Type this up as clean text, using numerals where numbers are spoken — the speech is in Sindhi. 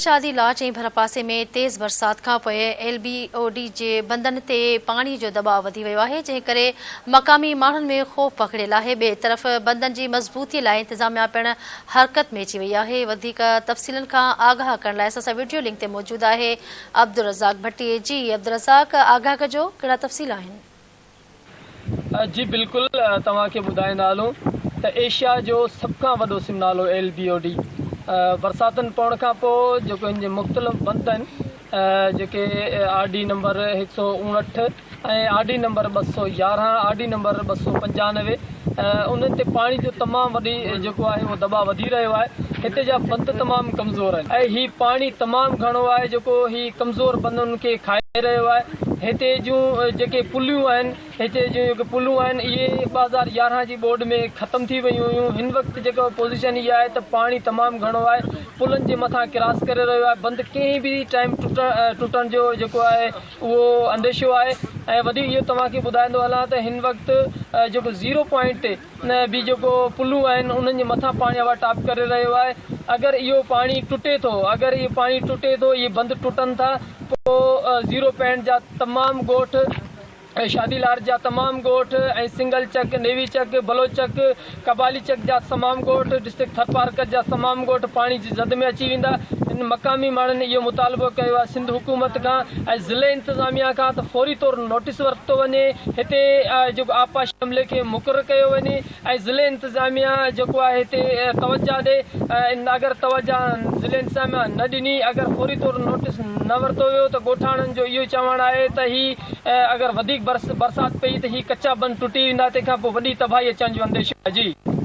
شادي لاچ ۽ ڀرپاسي ۾ تيز برسات کانپوء ايل بي او ڊي جي بندن تي پاڻي جو دٻاء وڌي ويو آهي، جنهن ڪري مقامي ماڻهن ۾ خوف پکڙيل آهي. ٻئي طرف بندن جي مضبوطي لاء انتظاميا پڻ حرڪت ۾ اچي وئي آهي. وڌيڪ تفصيلن کان آگاهه ڪرڻ لاء اسان سان وڊيو لنڪ تي موجود آهي عبدالرزاق ڀٽي. جي عبدالرزاق آگاهه ڪجو ڪهڙا تفصيل آهن. جي بلڪل توهان کي ٻڌائيندا هلون ته ايشيا جو سڀ کان وڏو سم نالو ايل بي او ڊي برساتن پوڻ کان پوء جيڪو ان جي مختلف بند آهن جيڪي آر ڊي نمبر هڪ سو اوڻهٺ ۽ R D number 211 R D number 295 انهن تي پاڻي جو تمام وڏي جيڪو آهي اهو دٻاء وڌي رهيو آهي هتي جا بند تمام ڪمزور آهن ۽ هي پاڻي تمام گهڻو آهي جيڪو هي ڪمزور بندن کي کائي رهيو آهي هتي جون جيڪي پليون آهن هتي جون جيڪي پلون آهن اهي 2011 جي ٻوڏ ۾ ختم ٿي ويون هيون هن وقت جيڪا پوزيشن اها آهي ته پاڻي تمام گهڻو آهي پلن جي مٿان ڪراس ڪري رهيو آهي بند ڪنهن به ٽائيم ٽٽڻ جو جيڪو آهي اهو انديشو آهي ۽ وڌيڪ اهو توهان کي ٻڌائيندو هلان ته هن وقت جيڪو زيرو پوائنٽ تي به جيڪو پلون آهن انهن جي مٿان پاڻي اوور ٽاپ ڪري رهيو آهي اگر اهو پاڻي ٽٽي ٿو اگر اهو پاڻي ٽٽي ٿو اهي بند ٽٽن ٿا پوء زيرو پوائنٽ جا تمام ڳوٺ شادي لارج جا تمام ڳوٺ ۽ سنگل چڪ، نيوي چڪ، بلوچ چڪ، قبالي چڪ جا تمام ڳوٺ، ڊسٽرڪٽ ٿرپارڪر جا تمام ڳوٺ پاڻي جي زد ۾ اچي ويندا. هن مقامي ماڻهن اهو مطالبو ڪيو آهي سنڌ حڪومت کان ۽ ضلعي انتظاميا کان ته فوري طور نوٽيس ورتو وڃي هتي جيڪو آبپاشي عملي کي مقرر ڪيو وڃي ۽ ضلعي انتظاميا جيڪو آهي هتي توجه ڏي اگر توجه ضلعي انتظاميا نه ڏني اگر فوري طور نوٽيس نه ورتو ويو ته ڳوٺاڻن جو اهو چوڻ آهي ته هي اگر وڌيڪ برسات پئي ته هي ڪچا بند ٽٽي ويندا تنهن کان پوء وڏي تباهي اچڻ جو انديشو آهي جي.